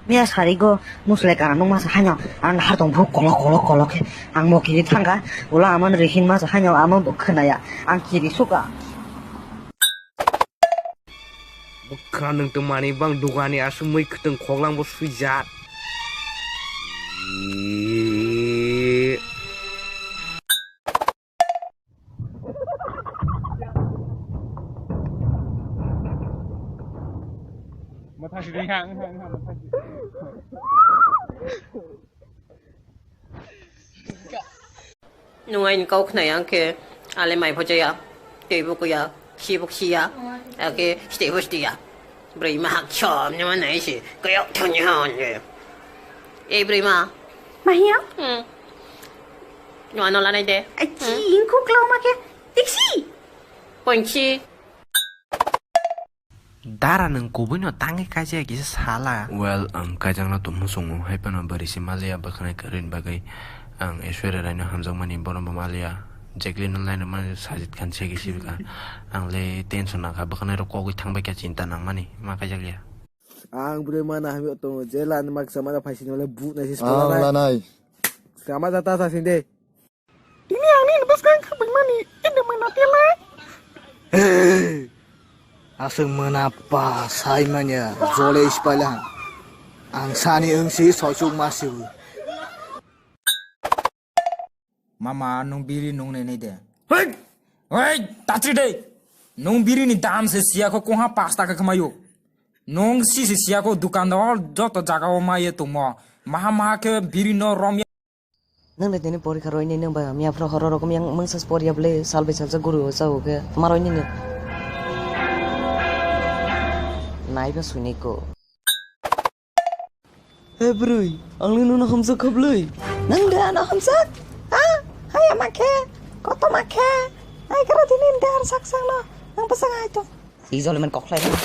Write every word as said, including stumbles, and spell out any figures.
Miya sari go muslai kana nung masa haino ang har tong buk kolok kolok kolok khe ang mo kiri thangka ulo amon rihin masa haino amo bo khwnaya ang kiri suka. Bwkha nwng tongmani bang dugani aswk mui kwtwng khoklang bo swijak. Nwng aini kok khnai ang khe ale mai pho jaya, tei bo kuya, khi bo khiya, ake stay bo stiya. Bwrwi ma hak chom ni ma nai si, kaya thani han ye. Ei bwrwi ma. Mahiya? Hmm. Nwng ano lanai de. Ai, chi, ingkuk lau ma khe. Tiksi. Poinsi. Dara nwng kubui no tangwi kaisa kisa sala. Well, ang kaijakna tongmo chungo, hai phano bwrwi se maliya bwkhanai kwrwini bagwi. Ang Aishwarya Rai no hamjakmani, bono bo maliya. Jacqueline no line rwmani Sajid Khan se kisi bwkha. Ang le tension nangkha, bwkhanai rok kogwi thangbai kha chinta nangmani, ma kaijakya. Ang bwrwi mana hamya tongo, jela ni maksa mana phaisini wale but nai se. Ang solanai. Lanai. Sama jata sa sinde. Tini ani bwskang khapangmani ede mana tela. Aswk mwnapa saimanya jole ispaila. Ang sani wngsi soisuk masibu. Mama, nung biri nung nene de. Hei! Hei! Tatri de! Nung biri ni dam se siya ko koha pasta ka kamayo. Nung si se siya ko dukan dor joto jaga o maye tungmo. Maha maha ke biri no rom. Nwng de tini porikha roini nwng bai hamya phro horo rokom yang mungsa por ya ble sal bai salsa guru o chao khe tma roini ni. Nai ba suni ko. He bwrwi, ang nini no hamjak kha bwlwi. Nwng de ano hamjak? Ha? Haya ma khe? Koto ma khe? Ai kara tini de har sak sak no. Nwng bwsang ai to. Si jole man kok khlai na.